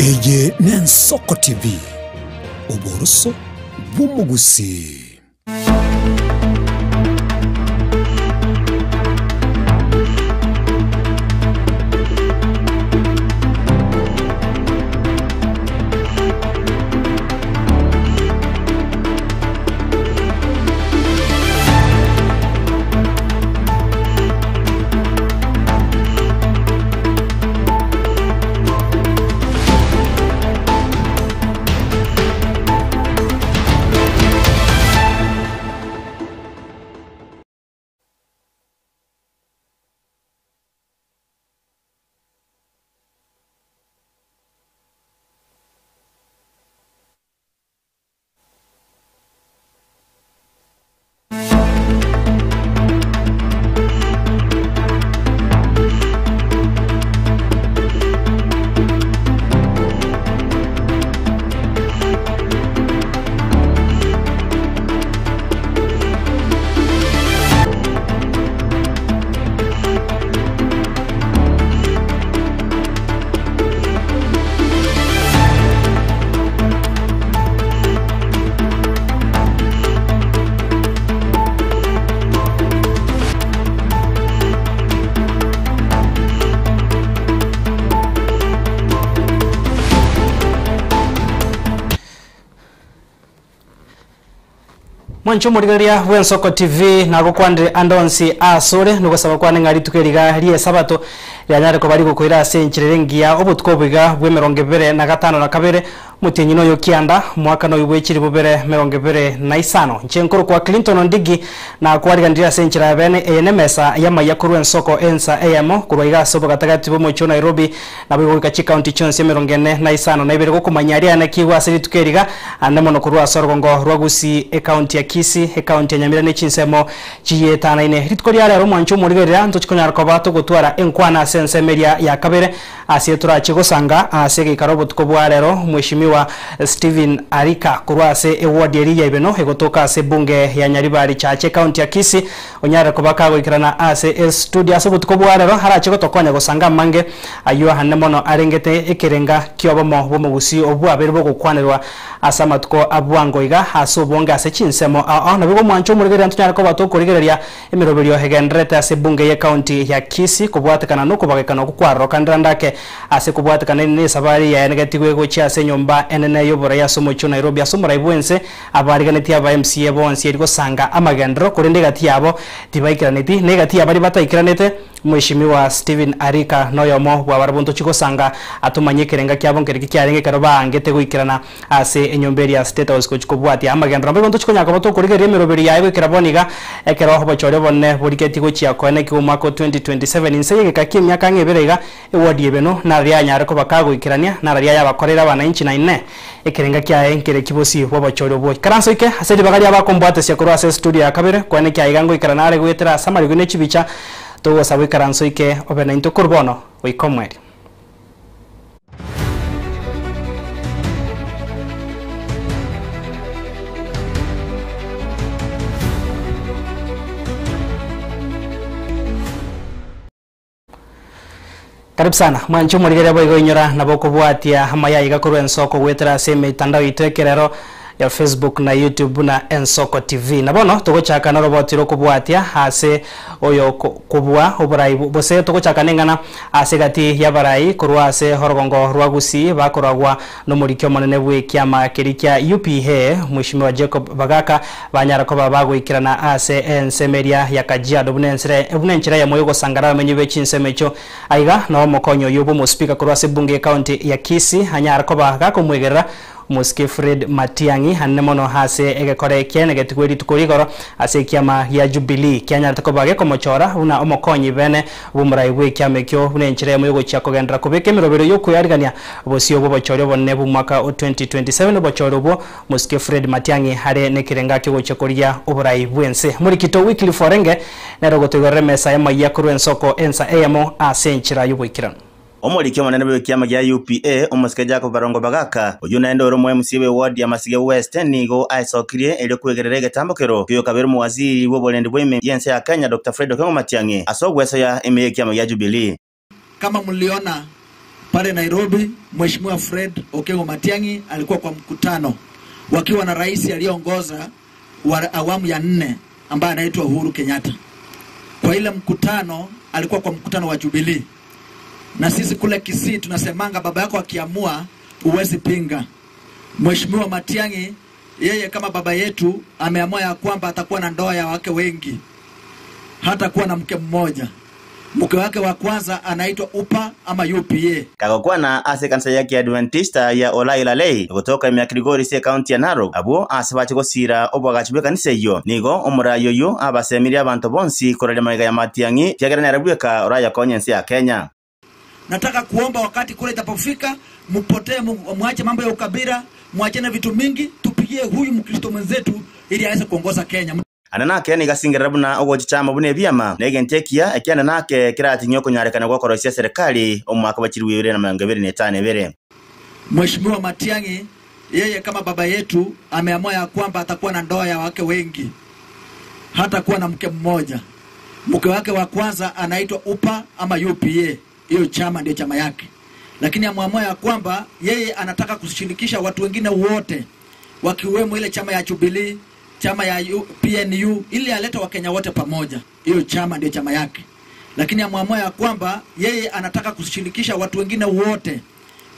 Eye n'Ensoko TV, oboroso bw'omogusii. Mwanche omorigereria bw'Ensoko TV nagokwanire ande onsi asore nogosaba kwane ng'a rituko eri iga ri'esabato rianyare koba rigokoira ase enchera ere engiya obotuko obo iga bw'emerongo ebere na gatano na kabere omotienyi noyo kianda omwaka noyo bwe chilifu bibere merongo ebere na isano. Inche nkorokwa Clinton Ondigi nakwariganirie ase enchera ya bene eye nemesa y'amaiya korwa ensoko ensa eyemo korwa iga ase obogatagati bw'omochie o Nairobi Naboigo goika chikaunti chionsi emerongo ene na isano na ibere gokomanyia aria anekigwe ase rituko eri iga, ande mono korwa ase orogongo rwa Gusii, ekaunti ya Kisii, ekaunti ya Nyamira ne chinsemo chiyeetanaine. Rituko ria rero omwancho omorigerera ntochi konyara koba togotwara enkwana ase ensemo eria ya kabere ase torache gosanga ase egeikaro obotuko bwa rero Mweshimiwa Stephen Arika korwa ase eward eria ya Ibeno egotoka ase ebunge ya Nyaribari Chache ekaunti ya Kisii Onyare koba kagoikerana ase estudio ase obotuko bwa rero, arache gotokonya gosanga amange ayio aane mono arengete ekerenga ki'obomo bw'omogusii obwo bwabeire bogokwanerwa ase amatuko a bwango iga ase obonge ase chinsemo ao. Naboigo omwancho omorigereria ntonyare koba tokorigereria emeroberio egendererete ase ebunge y'ecounty ya Kisii kobwatekana nokobagekana okwo kwarorokanire ande ake ase kobwatekana nesabari yaenegetigwe gochia ase enyomba enene y'oborai ase omochie o Nairobi ase omorai bwense Abariganetie aba MCA bonsi eri gosanga amagenderero korende egati yabo tibaikeraneti, na egati ya baria bataikeranete, Mweshimiwa Stephen Arika noyomo bw'abarabwo ntochi gosanga atomanye ekerenga kiabo nkereki kiarenge ekero baangete goikerana ase enyomba eria ya State House gochi kobwatia amagenderero. Naboigo ntochi konyara koba tokorigereria emeroberi yaye goikera bono iga ekero obochori obonene borigetie gochia koenekigwa omwaka o 2027 inse y'egeka ki'emiaka ang'e ebere iga Ewodi y'ebeno nararia yanyare koba kagoikerania, nararia yabakoreire abananchi na inee, ekerenga kiaye nkere ki bosio bw'obochori obwo? Ikaranso ike ase ribaga ri'abakombwatesia korwa ase estudio ya kabere, koenekia aiga ngoikerana are goetera ase amariko ne chibicha, togosaba oikaranso ike obe naintwe korwa bono goika omoerio. Karibu sana mwanche omorigereria boigo inyora nabo okobwatia amaya aiga korwa ensoko goetera ase emetandao yaito ekerero ya Facebook na YouTube buna Ensoko TV. Na bono togochaka noroboti rokobwatia ase oyo kobua oborai gose togochaka neng'ana ase egati y'abarai korwa ase orogongo rwa Gusii bakoragwa nomoriki omonene bw'ekiama keria kia UPA Mweshimiwa Jacob Bagaka Banyara koba bagoikerana ase ensemo eria ya Kajiado buna ensere buna enchera eyemo y'ogosangara abamenyi be chinsemo echio. Aiga nao omokonyi oyio bw'omosipika korwa ase ebunge y'ecounty ya Kisii anyare koba gakomwegerera omosike Fred Matiang'i anene mono ase egekore ekiene getigwe rituko rigoro ase ekiama gia Jubilee kianyarete koba gekomochora buna omokonyi bene bw'omorai bw'ekiama ekio buna enchera eyemo y'ogochia kogenderera kobeka emeroberio y'okweyarigania bosio bw'obochori obonene bw'omwaka o 2027 obochori obwo Mosike Fred Matiang'i are nekerenga kiogochia korigia oborai bw'ense. Morikito Wycliffe Orenge nere ogotoigorera emesa y'amayia korwa ensoko ensa eyemo ase enchera y'oboikeranu. Omoriki omonene bw'ekiama gia UPA, omosike Jacob Barongo Bagaka, oyio naende ore omo MCA bw'eward ya Masige West, nigo aesokirie erio kwegerera egetambokero ki'oyokabere omowaziri bw'oborendi bwa ime y'ense ya Kenya Doctor Fred Okengo Matiang'i ase ogwesoya ime y'ekiama gia Jubilee. Kama mliona Pale Nairobi, Mheshimiwa Fred Okengo Matiang'i alikuwa kwa mkutano wakiwa na rais aliyeongoza wa awamu ya nne ambaye anaitwa Uhuru Kenyatta. Kwa ile mkutano alikuwa kwa mkutano wa Jubilee, na sisi kule Kisii tunasemanga baba yako akiamua huwezi pinga. Mheshimiwa Matiang'i yeye kama baba yetu ameamua ya kwamba atakuwa na ndoa ya wake wengi, hatakuwa na mke mmoja. Mke wake wa kwanza anaitwa UPA ama UPA. Kagokwana ase ekanisa ya kiadventista ya Olailalei gotoka ime ya Kilgoris ekaunti ya Narok abwo ase bache gosira obwagachi bwa ekanisa eywo nigo omorai oyo abasemirie abanto bonsi koraria magega ya Matiang'i kiagera nere bweka orayakonya ense ya Kenya. Nataka kuomba wakati kura itapofika, mpotee, mwache mambo ya ukabila, mwachane vitu mingi, tupigie huyu Mkristo mwenzetu ili aweze kuongoza Kenya. Ande nake niga asingerera buna ogochichama buna ebiama na egento ekiya ekiane nake kerating'ie okonyarekana gwa okoroisia serikali omwaka bwa chilifu ibere na emerongo ebere na etano ebere. Mheshimiwa Matiang'i yeye kama baba yetu ameamua ya kwamba atakuwa na ndoa ya wake wengi, hatakuwa na mke mmoja. Mke wake wa kwanza anaitwa UPA ama UPA, hiyo chama ndio chama yake, lakini ameamua ya kwamba yeye anataka kushirikisha watu wengine wote wakiwemo ile chama ya Jubilee, chama ya PNU, ili alete Wakenya wote pamoja. Hiyo chama ndio chama yake, lakini ameamua ya kwamba yeye anataka kushirikisha watu wengine wote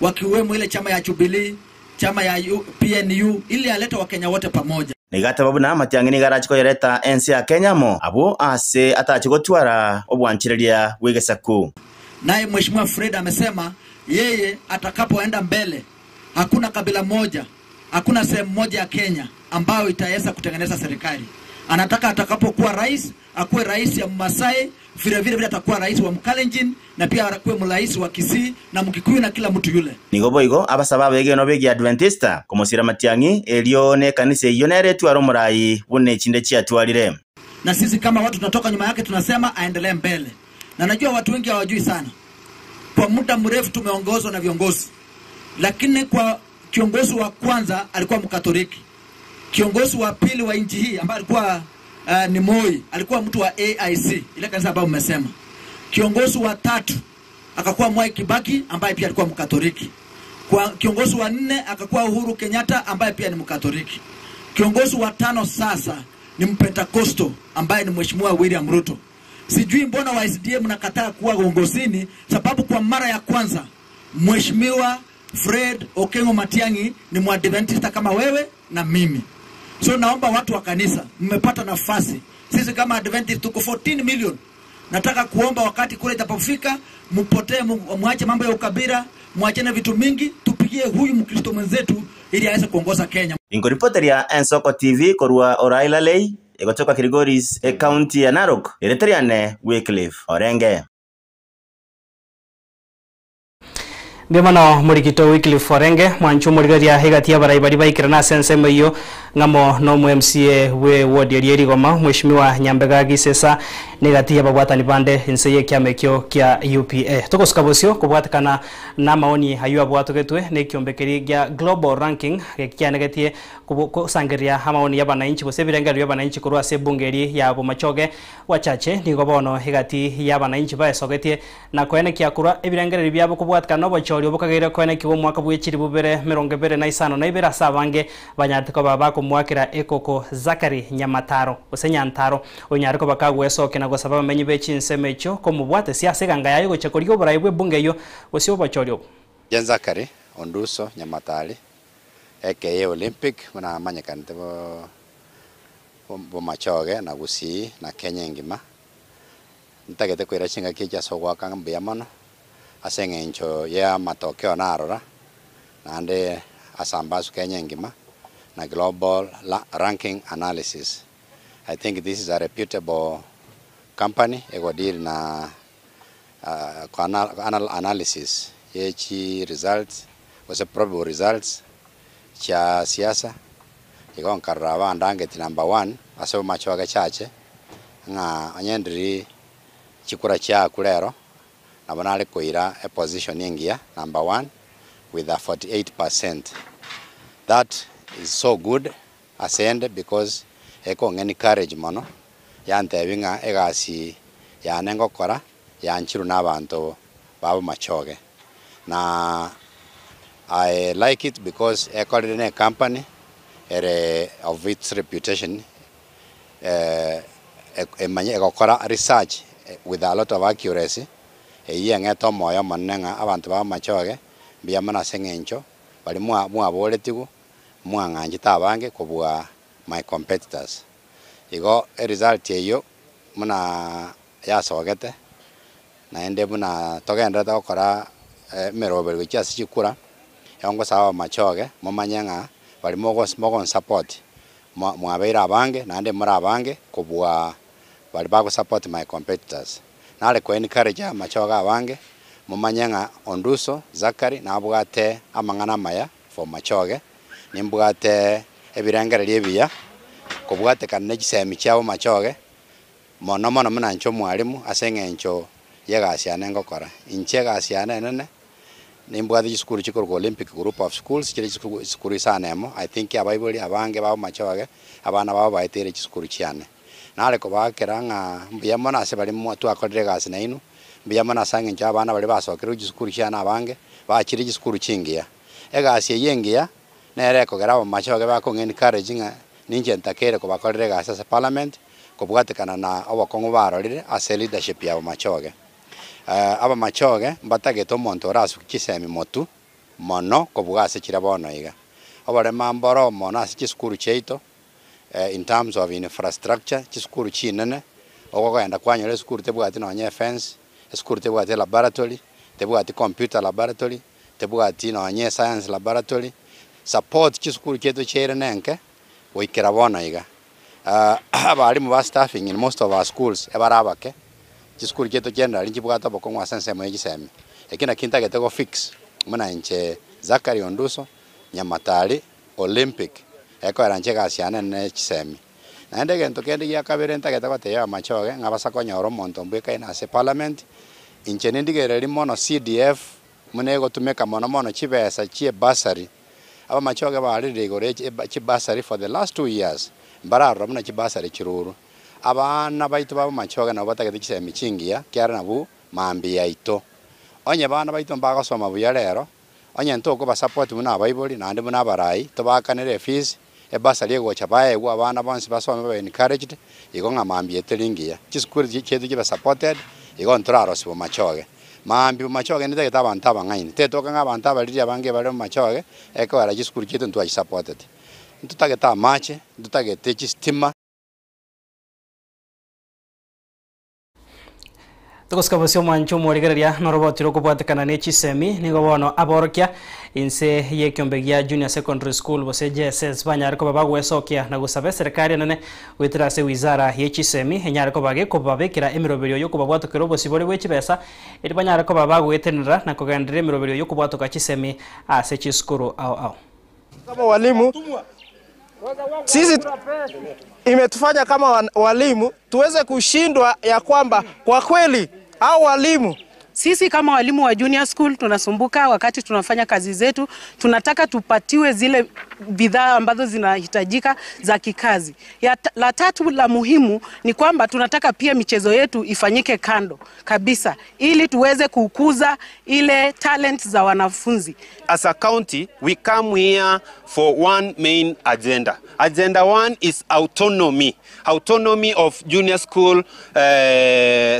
wakiwemo ile chama ya Jubilee, chama ya PNU, ili alete Wakenya wote pamoja. Niga ateba buna Matiang'i nigo arache koyereta ense ya Kenya amo abwo ase atache gotwara obwanchereria bwa egesaku. Naye Mheshimiwa Fred amesema yeye atakapoenda mbele, hakuna kabila moja, hakuna sehemu moja ya Kenya ambayo itaweza kutengeneza serikali. Anataka atakapokuwa rais akuwe rais ya Mmasai, vile vile vile atakuwa rais wa Mkalenjin na pia akuwe rais wa Kisii na Mkikuyu na kila mtu yule. Nigo boigo abasaba abegeno ba Egiadventista komosira Matiang'i erio na ekanisa eyio nere etware omorai buna echinde chiatwarire. Na sisi kama watu tunatoka nyuma yake tunasema aendelee mbele. Na najua watu wengi hawajui sana. Kwa muda mrefu tumeongozwa na viongozi. Lakini kwa kiongozi wa kwanza alikuwa Mkatoliki. Kiongozi wa pili wa nchi hii ambaye alikuwa ni Moi, alikuwa mtu wa AIC, ile kanisa ambayo mmesema. Kiongozi wa tatu akakuwa Mwai Kibaki ambaye pia alikuwa Mkatoliki. Kwa kiongozi wa nne akakuwa Uhuru Kenyatta ambaye pia ni Mkatoliki. Kiongozi wa tano sasa ni Mpentekosto ambaye ni Mheshimiwa William Ruto. Sijui mbona wa SDA mnakataa kuwa uongozini, sababu kwa mara ya kwanza Mheshimiwa Fred Okengo Matiang'i ni Mwadventista kama wewe na mimi. So naomba watu wa kanisa, mmepata nafasi. Sisi kama Adventist tuko 14 million. Nataka kuomba wakati kura itapofika, mpotee, mwache mambo ya ukabila, mwachane vitu mingi, tupigie huyu Mkristo mwenzetu ili aweze kuongoza Kenya. Inkoripoteria Ensoko TV korwa Orailalei egotoka Kilgoris ecounty ya Narok ereteriane Wycliffe Orenge. Mbuya mono morikito Wycliffe Orenge mwancho omorigereria egati y'abarai baria baikera ase ensemo eyio ng'amo na omo MCA bwe ward eria erigoma Mheshimiwa Nyambega Gisesa na egati y'ababwatani bande ense y'ekiama ekio kia UPA. Togosuka bosio kobwatekana na amaoni ayio abwatogetwe na ekiombe keria gia Global Ranking gekianegetie kosangereria amaoni y'abananchi gose ebirengererio by'abananchi korwa ase ebunge eria ya Bomachoge wachache nigo bono egati y'abananchi baesogetie na koenekia korwa ebirengererio biabo kobwatekana na obochori obokageire koenekiwa omwaka bwa bubere mirongo ebere na isano na ibere ase abange banyarete koba bakomwakera ekoko Zachary Nyamataro gose Nyantaro onyare koba kagwesokia na gosaba abamenyi be chinsemo echio komobwate siasa eganga yaye gochia korigia oborai bwa ebunge eyio gose obochori obo. Jen Zachary Onduso Nyamatari aka Olympic buna amanyekanete bo Bomachoge na Gusii na Kenya engima. Ntagete koira chingaki echi ase ogoaka mbuya mono ase eng'encho ya matokeo narora naende ase ambasu Kenya engima na global ranking analysis. I think this is a reputable company egodeal na analysis yechi results gose probable results cha siasa igo nkarora bandangeti number 1 ase omachoge chache ng'a onyendiri chikura chiaku rero nabo nare koira a position engiya number 1 with a 48%. That is so good asende because ekong'eni courage mono yantebi ng'a egasi yane ngokora yanchiru na abanto babo machoge. Na I like it because ekorire ne ecompany ere of its reputation emanye egokora research with a lot of accuracy, eyio eng'ete omoyo omonene ng'a abanto ba Bomachoge mbuya mono ase eng'encho baria mwaboretigwe, mwang'anchete abange kobua my competitors. Igo eresult eyio buna yasogete, naende buna togendererete gokora emeroberi gochia ase chikura, ekero ngosaba abamachoge momanye ng'a baria mogonsupport mwabeire abange naende more abange kobua baria bagosupport my competitors. Nare ko encourage amachoge abange momanye ng'a Onduso Zachary nabwate amang'ana amaya for machoge, nimbwate ebirengererio ebiya kobwatekana ne chisemi chiabo machoge, mono mono buna inche omwalimu ase eng'encho y'egasi yane ngokora. Inche egasi yane enene, nimbwate chisukuru chikorokwa Olympic Group of Schools, chire chisukuru isano emo, I think abaibori abange babo machoge, abana babo baeteire chisukuru chiane. Nare kobaakera ng'a mbuya mono ase baria twakorire egasi nainwe, mbuya mono ase eng'encho y'abana baria basokerwe chisukuru chiane abange, bachire chisukuru chingiya. Egasi eyio engiya nere ekogera abamachoge bakong'a encourage ng'a ninche ntakeire kobakorera egasi ase parliament, kobwatekana na obokong'u barorire ase leadership ya abamachoge. Abamachoge mbatagete omonto orasuke chisemi motwe mono kobua ase chiria bono iga. Oborema mboro mono ase chisukuru chiaito in terms of infrastructure, chisukuru chinene, okogenda kwanyora esukuru tebwati nonye efence, esukuru tebwati elaboratory, tebwati computer laboratory, tebwati nonye escience laboratory, support chisukuru chiaito chiaire nenke goikera bono iga. Abalimu ba staffing in most of our schools ebare abake, chisukuru chiaito generally nchibwate obokong'u ase ensemo ya chisemi. Eki naki ntagete go fix buna inche Zachary Onduso, Nyamatari, Olympic, ekoera inche egasi yane ne chisemi. Naende egento kende gia kabere ntagete gotebia abamachoge ng'a basa konyora omonto mbwekaine ase parliament, inche nindigereria mono CDF buna egotumeka mono mono chibesa chie bursary, abamachoge barire igoro ye chibursary for the last 2 years, mbararora buna chibursary chirurwe. Abana baito ba abamachoge nabo batagete chisemi chingiya kiagera nabwo mambia yaito. Onye bana baito mbagosoma buya rero, onye ntokobasupport buna abaibori naende buna abarai, tobakanere efees, ebursary egocha baegwe abana bonsi basome babe encouraged, igo ng'a mambia eteri ngiya. Chisukuru chiaito chibe supported, igo ntorarosiwa machoge. Mambia machoge nitagete abanto abang'aini, tetoka ng'a abanto abariri abange bare machoge, ekogera chisukuru chiaito ntwachisupporteti. Ntotagete amache, ntotagete chistima. Togosika bosio omwancho omorigereria noroboti rokobwatekana ne chisemi nigo bono aborokia inse y'ekiombe gia Junior Secondary School gose JSS banyare koba bagwesokia na gosaba eserekari enene goetera ase wizara ye chisemi enyare koba gekobabekera emiroberio yokobabwatokera obosibore bwe chibesa eri banyare koba bagoetenera na kogenderera emiroberio yokobwatoka chisemi ase chisukuru ao ao. Kama walimu sisi imetufanya kama walimu tuweze kushindwa ya kwamba kwa kweli hao walimu. Sisi kama walimu wa junior school tunasumbuka wakati tunafanya kazi zetu. Tunataka tupatiwe zile bidhaa ambazo zinahitajika za kikazi. Ya, la tatu la muhimu ni kwamba tunataka pia michezo yetu ifanyike kando kabisa ili tuweze kukuza ile talent za wanafunzi. As a county, we come here for one main agenda. Agenda one is autonomy, autonomy of junior school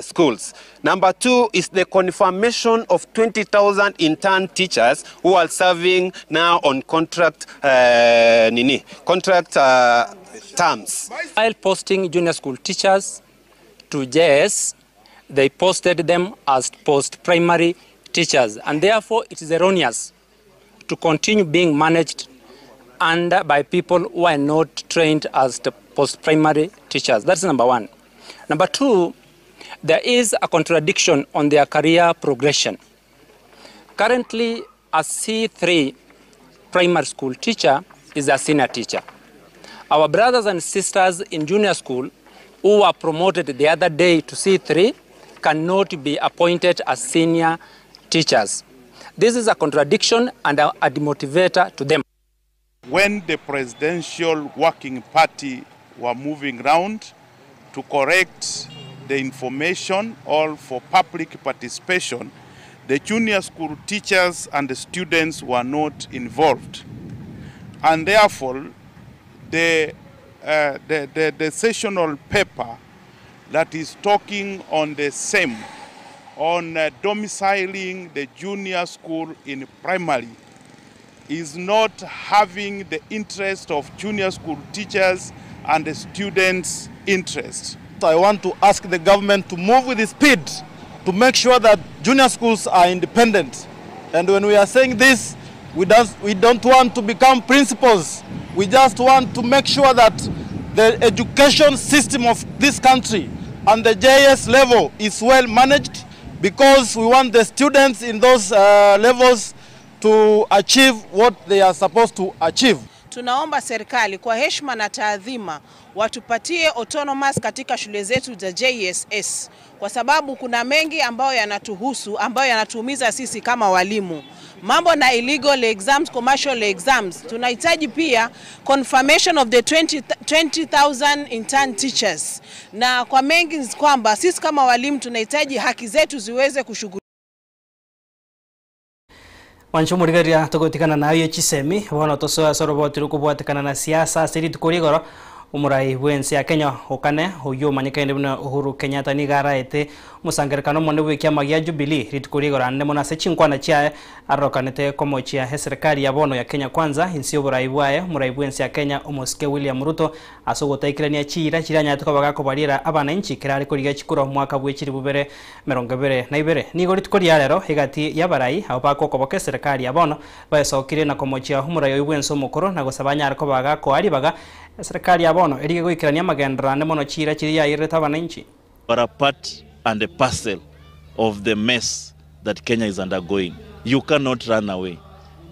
schools. Number two is the confirmation of 20,000 intern teachers who are serving now on contract, nini, contract terms. While posting junior school teachers to JS, they posted them as post-primary teachers, and therefore it is erroneous to continue being managed under by people who are not trained as the post-primary teachers. That's number one. Number two, there is a contradiction on their career progression. Currently, a C3 primary school teacher is a senior teacher. Our brothers and sisters in junior school who were promoted the other day to C3 cannot be appointed as senior teachers. This is a contradiction and a demotivator to them. When the presidential working party were moving round to correct the information or for public participation, The junior school teachers and the students were not involved. And therefore, the, uh, the, the, the sessional paper that is talking on the same, on uh, domiciling the junior school in primary, is not having the interest of junior school teachers and the students' interest. I want to ask the government to move with speed to make sure that junior schools are independent. And when we are saying this, we don't, we don't want to become principals. We just want to make sure that the education system of this country and the JS level is well managed because we want the students in those uh, levels to achieve what they are supposed to achieve. Tunaomba serikali kwa heshima na taadhima watupatie autonomous katika shule zetu za JSS kwa sababu kuna mengi ambayo yanatuhusu ambayo yanatuumiza sisi kama walimu. Mambo na illegal exams, commercial exams. Tunahitaji pia confirmation of the 20 20,000 intern teachers. Na kwa mengi ni kwamba sisi kama walimu tunahitaji haki zetu ziweze kushughulikiwa. Mwancho omorigereria togotikana naye echisemi bono tosoe ase oroboti rokobwatekana na siasa ase rituko ria igoro omorai bwense ya Kenya okane oyio omanyekaine buna Uhuru Kenyatta nigo araete omosangerekano omonene bwa ekiama gia Jubilee rituko ria igoro ande mono ase chinkwana chiaye arokanete komochia eserekari ya bono ya Kenya Kwanza inse y'oborai bwaye omorai bwense ya Kenya omosike William Ruto ase ogotaikerania chiira chiria anyarete koba gakobariera abananchi ekero are korigia chikura omwaka bwe chilifu bibere emerongo ebere na ibere. Nigo rituko ria rero egati y'abarai abwo bagokoboka eserekari ya bono baesokirie na komochia omorai oyio bwense omokoro na gosaba anyare koba gakoa ribaga eserekari ya bono erige goikerania amagenderero ande mono chiira chiria yairerete abananchi. You are a part and a parcel of the mess that Kenya is undergoing. You cannot run away.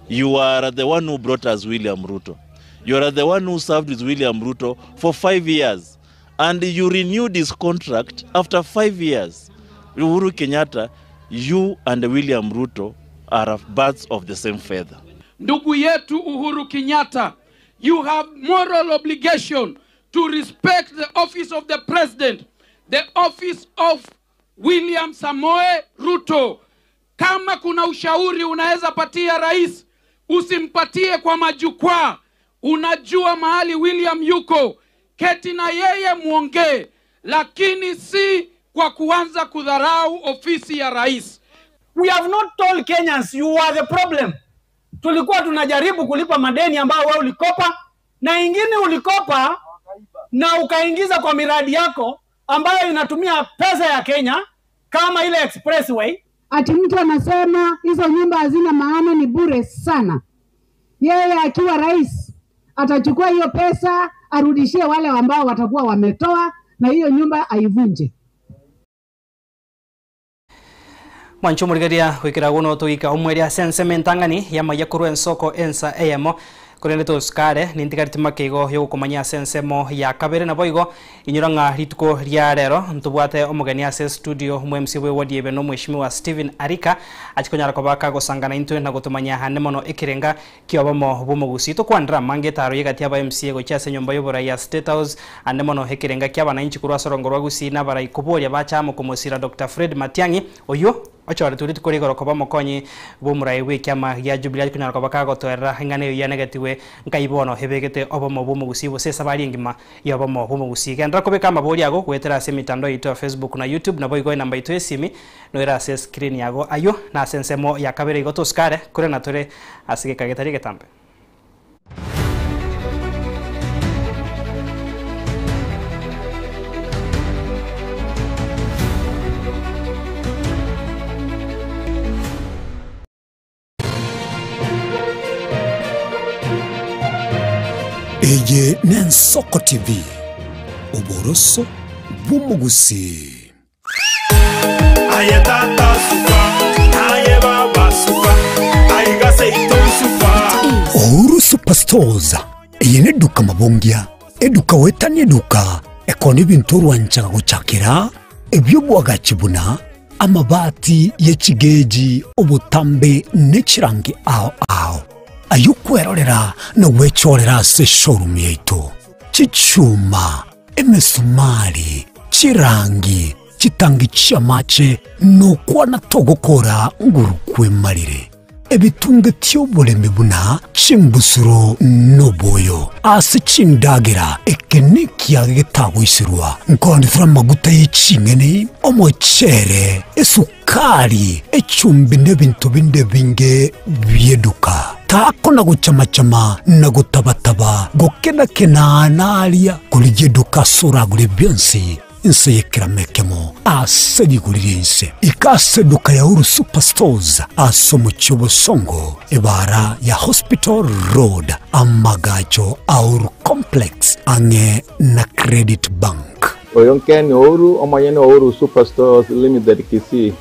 You are the one who brought us William Ruto. You are the one who served with William Ruto for 5 years. And you renewed his contract after 5 years. Uhuru Kenyatta, you and William Ruto are birds of the same feather. Ndugu yetu Uhuru Kenyatta, you have moral obligation to respect the office of the president, the office of William Samoei Ruto. Kama kuna ushauri unaweza patia rais, usimpatie kwa majukwaa. Unajua mahali William yuko, keti na yeye muongee, lakini si kwa kuanza kudharau ofisi ya rais. We have not told Kenyans you are the problem. Tulikuwa tunajaribu kulipa madeni ambayo wewe ulikopa na ingine ulikopa na ukaingiza kwa miradi yako ambayo inatumia pesa ya Kenya kama ile expressway. Ati mtu anasema hizo nyumba hazina maana, ni bure sana. Yeye akiwa rais atachukua hiyo pesa arudishie wale ambao watakuwa wametoa, na hiyo nyumba aivunje. Mwancho omorigereria goikera bono togoika omweria ase ensemo entang'ani y'amaiya korwa ensoko ensa eyemo korende tosukare nintigareti make igo yogokomanyia ase ensemo ya kabere naboigo inyora ng'a rituko ria rero ntobwate omogeni ase estudio omo MC bwe ward ebe nomweshimiwa Stephen Arika achi konyara koba kagosangana intwe na gotomanyia ande mono ekerenga kiobomo bw'omogusii tokwanera amange etaro y'egati y'aba MCA gochia ase enyomba y'oborai ya State House ande mono ekerenga kia abananchi korwa ase orongo rwa Gusii na abarai koboria bacha amo komosira Doctor Fred Matiang'i oyio ochoretwe rituko rigoro koba omokonyi bw'omorai bw'ekiama gia Jubilee aria konyara koba kagotoerera eng'ana eyio yanegetigwe nkai bono ebegete obomo bw'omogusii gose esabari engima y'obomo bw'omogusii. Genderera kobeka amabori ago goetera ase emitandao yaito ya Facebook na YouTube naboigo enamba yaito y'esimi noere ase escreen yago ayio nase ensemo ya kabere igo tosikare korende tore ase egeka getari egetambe. Eye n'Ensoko TV, oboroso bw'omogusii. Aye tata suka, aye baba suka, aiga seito suka. Uhuru Superstores, eye neduka mabongia, eduka goetania eduka ekona ebinto orwanchaga gochakera, ebi'obwagachi buna amabati ye chigeji, obotambe ne chirangi ao ao. Ayio kwerorera na gwechorera ase eshowroom yaito. Chichuma, emesumari, chirangi, Chitangi chi'amache nokwana togokora nguru kwemarire. Ebitunge oboremi buna chimbusuro noboyo ase chindagera eke nekiage getagoiserwa nkondithera amaguta y'eching'eni omochere esukari echumbi n'ebinto binde binge bieduka takona gochamachama na gotabataba gokenakena naria korigia eduka ase oragure bionsi inse yekeramekemo ase rigori rinse ikase eduka ya Uhuru Superstores ase omochie obosongo ebara ya Hospital Road amagacho a Uhuru Complex ang'e na Credit Bank. Oyo Ken Ouru, omonyene Ouru Superstores Limited Kisii.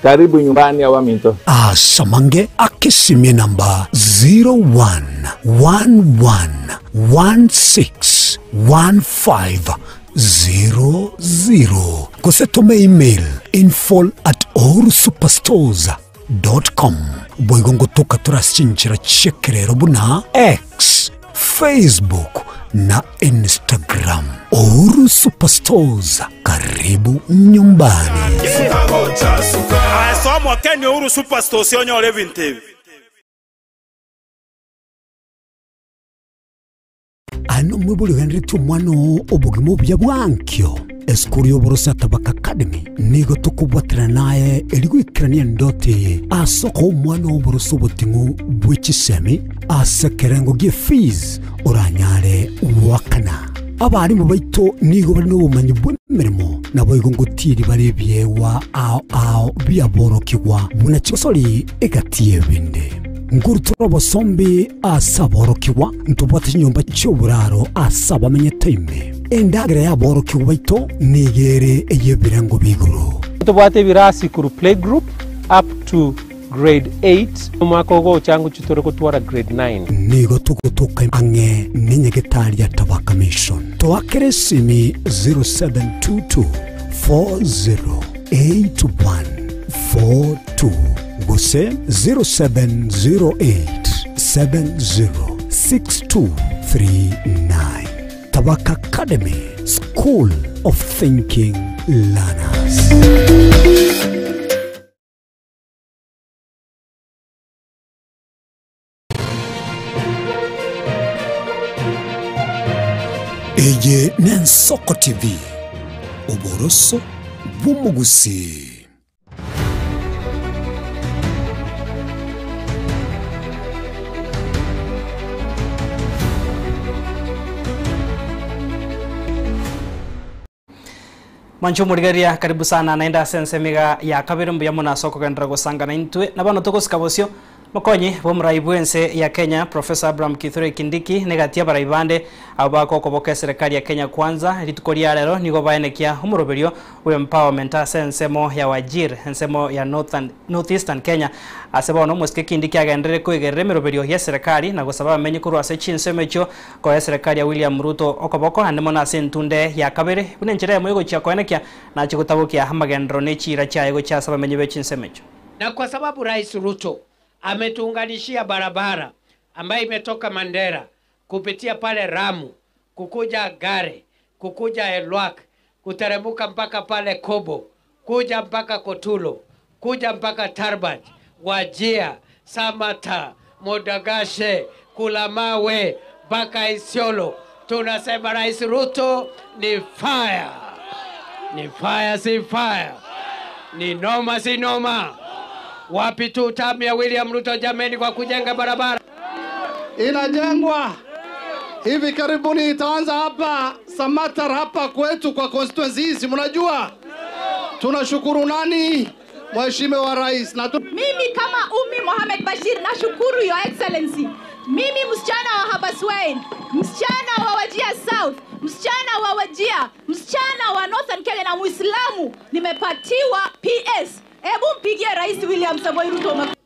Karibu nyumbani abaminto. Asamange akesimie namba 0111161500 gose tome email info at ohurusuperstores.com boigo ngotoka torase chinchera chiekerero buna X, Facebook na Instagram. Uhuru Superstores, karibu nyumbani. Somo Ken Uhuru Superstores onyore ebinto ebi. Ano mwibuli ogendereti omwana oo obogima obuya bwankio esukuru ya oboroso Tabaka Academy nigo tokobwaterana naye eri goikerania endoto eye ase okoa omwana oo oboroso oboting'u bwe chisemi ase ekerengo gie fees oranyare goakana. Abarimu baito nigo bari na obomanyi bwa emeremo naboigo ngotiiri bare ebiegwa ao ao biaborokigwa buna chigosori egati y'ebinde. Nkorutora obosombi ase aborokigwa ntobwate chinyomba chioboraro ase abamenyete ime. Endagera y'aborokigwa baito nigo ere ey'ebirengo bigoro. Tobwate ebirasi kuru playgroup up to grade 8 omwaka ogocha ngochi tore gotwara grade 9. Nigo togotoka ang'e nenyagetari ya Tabaka Mission. Toakere esimi 0722 408142 gose 0708 706239. Tabaka Academy, School of Thinking Learners. Eye n'Ensoko TV, oboroso bw'omogusii. Mwancho omorigereria karibu sana naende ase ensemo iga ya kabere mbuya mono ase okogenderera gosangana intwe na bono togosika bosio mokonyi bwa omorai bwa ense ya Kenya Professor Abraham Kithure Kindiki negati abarai bande abo bakokoboka eserekari ya Kenya Kwanza rituko ria rero nigo baenekia omoroberio bwa empowerment ase ensemo ya Wajir ensemo ya Northern, Northeastern Kenya ase bono omosike Kindiki agenderere koigerera emeroberio ya eserekari na gosaba abamenyi korwa ase chinsemo echio koa eserekari ya William Ruto okoboko ande mono ase entunde ya kabere buna enchera emo egochia koenekia nachi gotabokia amagendero na echira chiaye gochia ase abamenyi be chinsemo echio. Na kwa sababu Rais Ruto ametuunganishia barabara ambayo imetoka Mandera kupitia pale Ramu kukuja Gare kukuja Elwak kuteremuka mpaka pale Kobo kuja mpaka Kotulo kuja mpaka Tarbaj, Wajir, Samata, Modagashe, Kulamawe mpaka Isiolo. Tunasema Rais Ruto ni fire, ni fire, si fire, ni noma, si noma. Wapi tu tamu ya William Ruto jameni, kwa kujenga barabara inajengwa hivi karibuni, itaanza hapa Samatar, hapa kwetu kwa constituency hizi. Mnajua tunashukuru nani? Mheshimiwa Rais. Na tu... Mimi kama Umi Mohamed Bashir nashukuru Your Excellency. Mimi msichana wa Habaswein, msichana wa Wajir South, msichana wa Wajir, msichana wa Northern Kenya na Muislamu, nimepatiwa PS. Hebu mpigie Rais William Samoei Ruto makofi.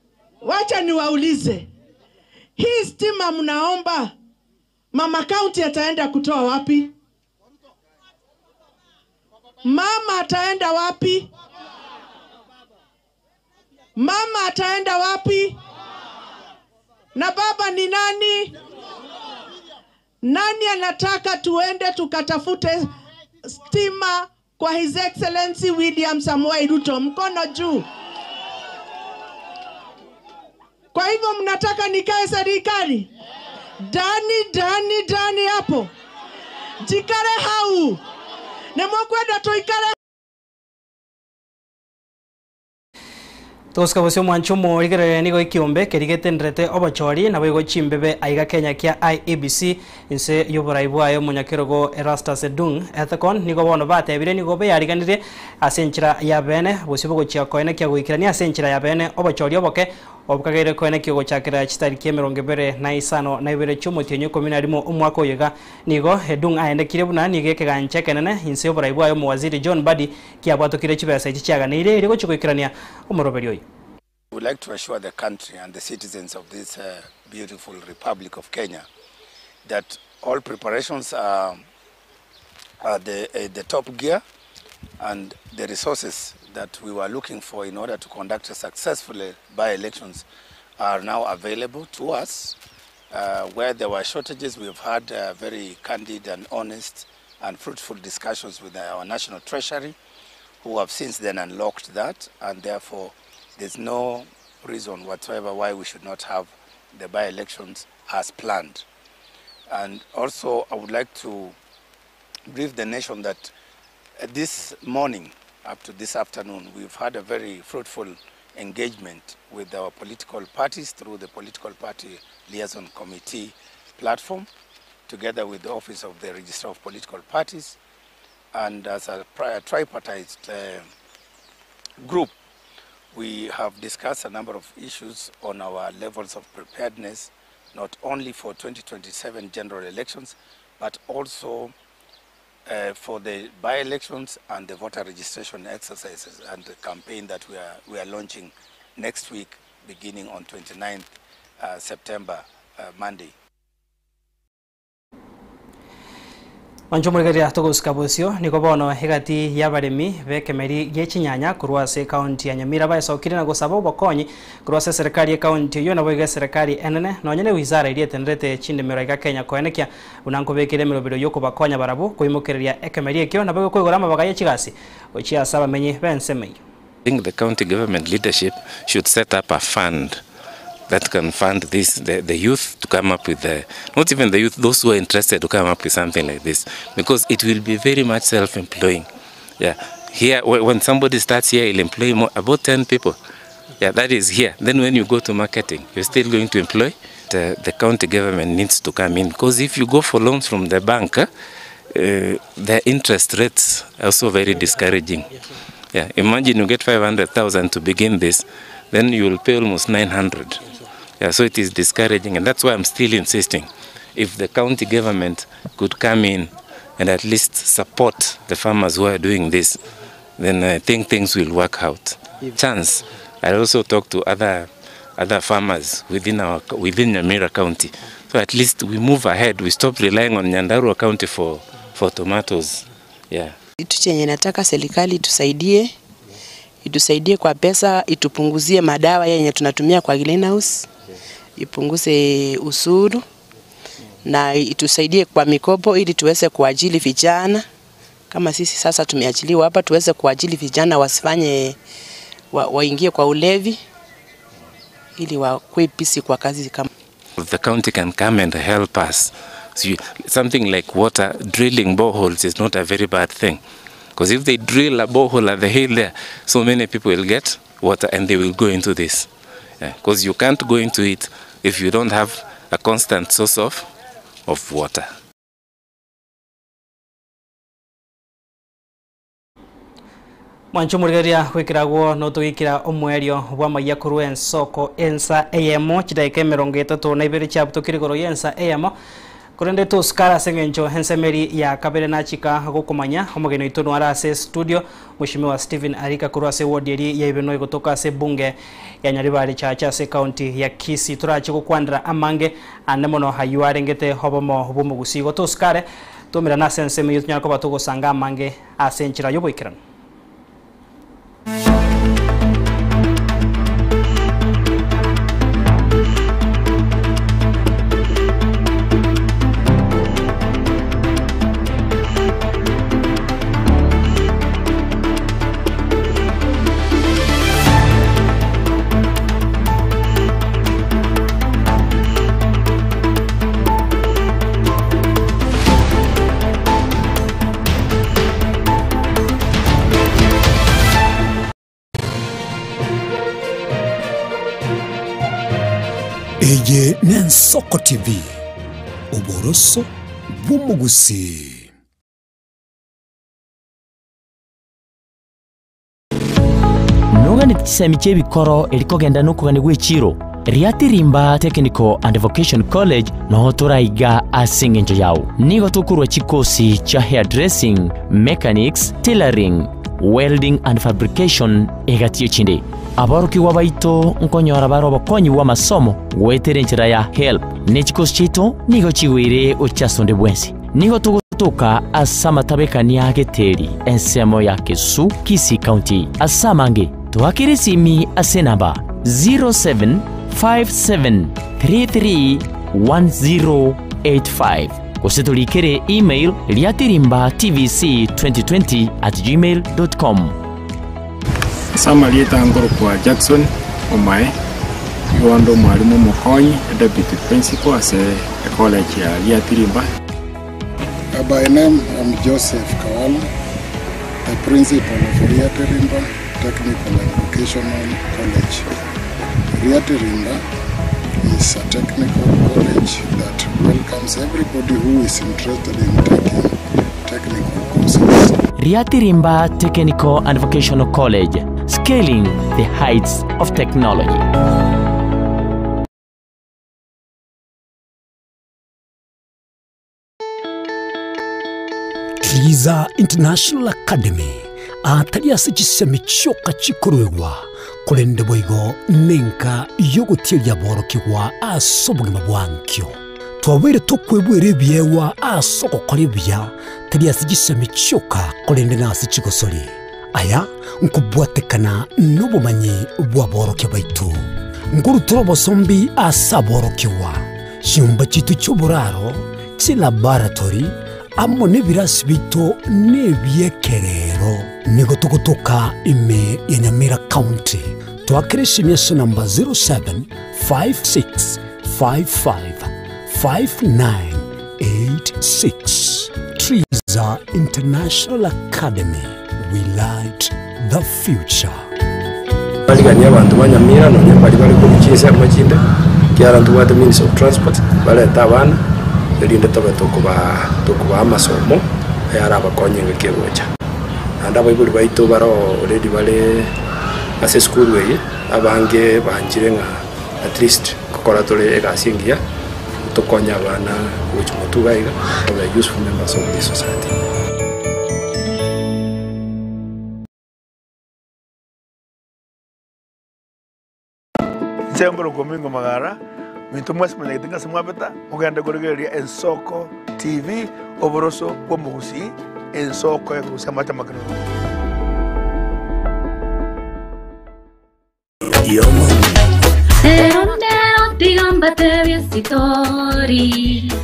Wacha niwaulize, hii stima mnaomba mama county ataenda kutoa wapi? Mama ataenda wapi? Mama ataenda wapi? Na baba ni nani? Nani anataka tuende tukatafute stima kwa His Excellency William Samoei Ruto? Mkono juu. Kwa hivyo mnataka nikae serikali? Dani, dani, dani hapo njikare hau nĩmũkwenda tũikare. Togosika bosio omwancho omorigereria nigo ekiombe keria getenderete obochori naboigo chimbebe aiga Kenya kia IEBC inse y'oborai bwaye omonyakerogo Erastus Edung Ethekon nigo bono batebire nigo beyariganirie ase enchera ya bene bosio bogochia koenekia goikerania ase enchera ya bene obochori oboke obokageire koenekia gochakera chitariki emerongo ebere na isano na ibere chi'omotienyi ikomi na rimo omwaka oyo iga nigo Edung aendekire buna nigo ekegancha ekenene inse y'oborai bwaye omowaziri John Mbadi kiabwatokire chibesa echi chiaganeire erio gochia goikerania omoroberi oyo. We would like to assure the country and the citizens of this beautiful Republic of Kenya that all preparations are at the top gear and the resources that we were looking for in order to conduct a successful by-elections are now available to us. Where there were shortages, we have had very candid and honest and fruitful discussions with our National Treasury, who have since then unlocked that, and therefore there's no reason whatsoever why we should not have the by-elections as planned. And also, I would like to brief the nation that this morning, up to this afternoon, we've had a very fruitful engagement with our political parties through the Political Party Liaison Committee platform, together with the Office of the Registrar of Political Parties, and as a tripartite group, we have discussed a number of issues on our levels of preparedness, not only for 2027 general elections, but also for the by-elections and the voter registration exercises and the campaign that we are launching next week, beginning on 29th September, Monday. Mancho murigeria togosika bosio nigo bono hegati y'abaremi bekemeri giechinyanya korwa ase county ya Nyamira baesokire na gosaba obokonyi korwa ase serikali ya county eyo nabo iga serikali enene nonye ne wizara eria etenderete chindemero iga Kenya koenekia buna nkobekire emerobero yokobakonya barabwo koimokereria ekemeri ekio nabo gokoigora amabaga ya chigasi gochia ase abamenyi b'ensemo eyio. I think the county government leadership should set up a fund that can fund this, the youth to come up with, the, not even the youth, those who are interested to come up with something like this, because it will be very much self-employing. Yeah, here, when somebody starts here, he'll employ more, about 10 people. Yeah, that is here. Then when you go to marketing, you're still going to employ. The county government needs to come in, because if you go for loans from the bank, the interest rates are also very discouraging. Yeah, imagine you get 500,000 to begin this, then you will pay almost 900. Yeah, so it is discouraging, and that's why I'm still insisting. If the county government could come in and at least support the farmers who are doing this, then I think things will work out. Chance, I also talk to other farmers within Nyamira County. So at least we move ahead, we stop relying on Nyandarua County for tomatoes. Yeah. Kitu chenye nataka serikali itusaidie, itusaidie kwa pesa, itupunguzie madawa yenye tunatumia kwa greenhouse, ipunguze usuru na itusaidie kwa mikopo ili tuweze kuajili vijana. Kama sisi sasa tumeajiliwa hapa, tuweze kuajili vijana wasifanye waingie kwa ulevi ili wakuwe busy kwa kazi kama. The county can come and help us. So something like water, drilling boreholes is not a very bad thing. Because if they drill a borehole at the hill there, so many people will get water and they will go into this. Because you can't go into it if you don't have a constant source of water. Mwancho murigeria gwikiragwo no tugikira omwerio bwa maiya korwa ensoko ensa eyemo chidaika emerongo etato na ibere chiabutukire igoro ya ensa eyemo korende tosikara ase eng'encho ensemeri ya kabere nachika gokomanya omogeni oito nwara ase studio Mheshimiwa Stephen Arika korwa ase ward eri ya Ibenoi gotoka ase bunge ya Nyaribari Chacha ase county ya Kisii turache gokwandera amange ande mono hayu arengete obomo bw'omogusi igo tosikare tomera nase ensemo eyo tonyara koba togosanga amange ase enchera y'oboikeranu. Eye n'Ensoko TV, oboroso bw'omogusii. Noganeti chisemi chi'ebikoro eri kogenda nokogania gw'echiro, Riatirimba Technical and Vocation College noo toraiga ase engencho yao. Nigo tokorua chikosi chia hairdressing, mechanics, tailoring, welding and fabrication egati y'echinde. Aborokigwa baito nkonyora bare obokonyi bw'amasomo goetera enchera ya HELB, ne chikosi chiaito nigo chigoire gochia ase onde bwensi. Nigo togotoka ase amatabekania a Geteri, ensemo ya Kesu, Kisii County. Ase amange, toakere esimi ase enamba 0757331085 gose torikere email riatirimbatvc2020@gmail.com. Ase amarieta nkorokwa Jackson Omae, nigo onde omwalimu omokonyi, e deputy principal ase ecollege ya Riatirimba. By name I'm Joseph Kawala, the principal of Riatirimba Technical and Vocational College. Riatirimba is a technical college that welcomes everybody who is interested in taking technical courses. Riatirimba Technical and Vocational College, scaling the heights of technology. Triza International Academy atari ase chisemi chioka chikoruegwa, korende boigo nenka y'ogotieria aborokigwa ase obogima bwa nkio. Twabeire tokwebwera ebiegwa ase ogokora ebuya, tari ase chisemi chioka, korende nase chigosori. Aya nkobwatekana nobomanyi bw'aborokia baito. Nkorutora obosombi ase aborokigwa, chinyomba chiaito chi'oboraro, chilaboratory, amo nebirasi biaito nebi'ekerero. Nigo togotoka ime ya Nyamira County. Toakere esimi ase namba 0756555986. Triza International Academy, we light the future. Bariganie abanto ba Nyamira nonya mbaria bare korwa chinsemo chinde, ekiagera ntobwate means of transport, barete abana, erinde tobe tokobaa tokobaa amasomo ayarabakonye engaki egocha. Naende abaibori baito bare already bare ase esukuru eye, abange banchire ng'a at least nkokora tore egasi engiya, tokonye abana gochia motwe iga iga, babe useful members of this society. Inche nkorokwa Omingo Magara, minto mwensi monyagete ng'a ase mwabeta, mogende korigereria Ensoko TV, oboroso bw'omogusii, ensoko ekorusia amache amakenunu.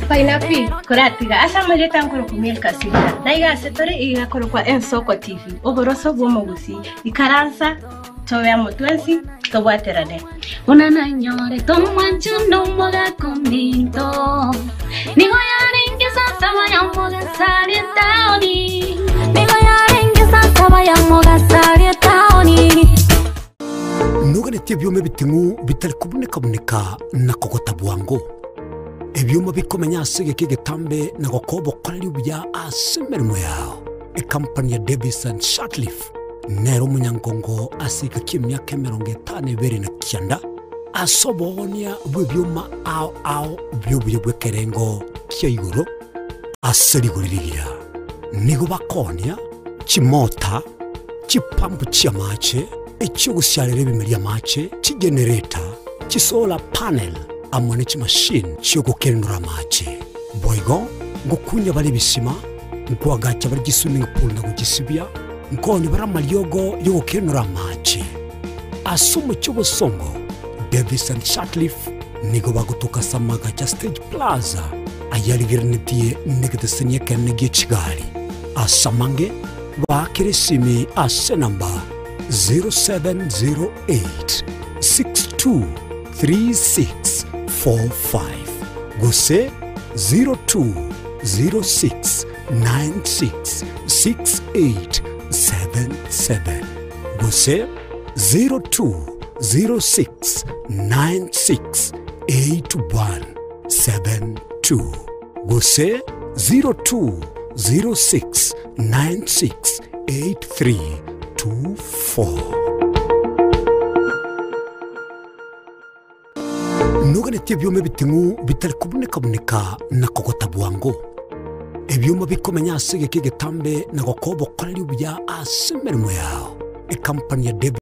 Painapi, koratiga ase amarieta nkorokwa Milka Sibira, na iga ase tore iga korokwa Ensoko TV, oboroso bw'omogusii. Ikaransa, tobe amo twensi, tobwaterane. Buna nanyorete omwancho nomogaka ominto, nigo yarenge saa saba ya mogasaria etaoni, nigo yarenge saa saba ya mogasaria etaoni. Noganetie ebioma ebiting'u bitari kobuneka-buneka na kogota bwango, ebioma bikomenya ase egeka egetambe na gokoa obokoreri obuya ase emeremo yao. Ekampani ya Davis and Shirtliff nere omonyangongo ase egeka ki'emiaka emerongo etano ebere na kianda ase oboonia bw'ebioma ao ao bi'obuya bw'ekerengo kia igoro ase rigori rigiya. Nigo bakoonia chimota, chipampu chi'amache, echi'ogosiarera ebimeri amache, chigenerator, chisolar panel, amo ne chimashini chi'ogokenenora amache. Boigo ngokunya bare ebisima, nkoagacha bare chiswimming pool na gochisibia, nkoonia bare amariogo y'ogokenenora amache. Ase omochie obosongo, Davis and Sutcliffe nigo bagotoka ase amagacho a Stage Plaza ayarigereretie negeteseni ekenene gie chigari. Ase amange, baakere esimi ase enamba 0708 623645 gose 0206 966877 gose 0206 96. 8172 gose 0206 96 8324. Noganetie ebioma ebiting'u bitari kobuneka-buneka na kogota bwango, ebioma bikomenya ase egeka egetambe na gokoa obokoreri obuya ase emeremo yao. Ekampani ya David.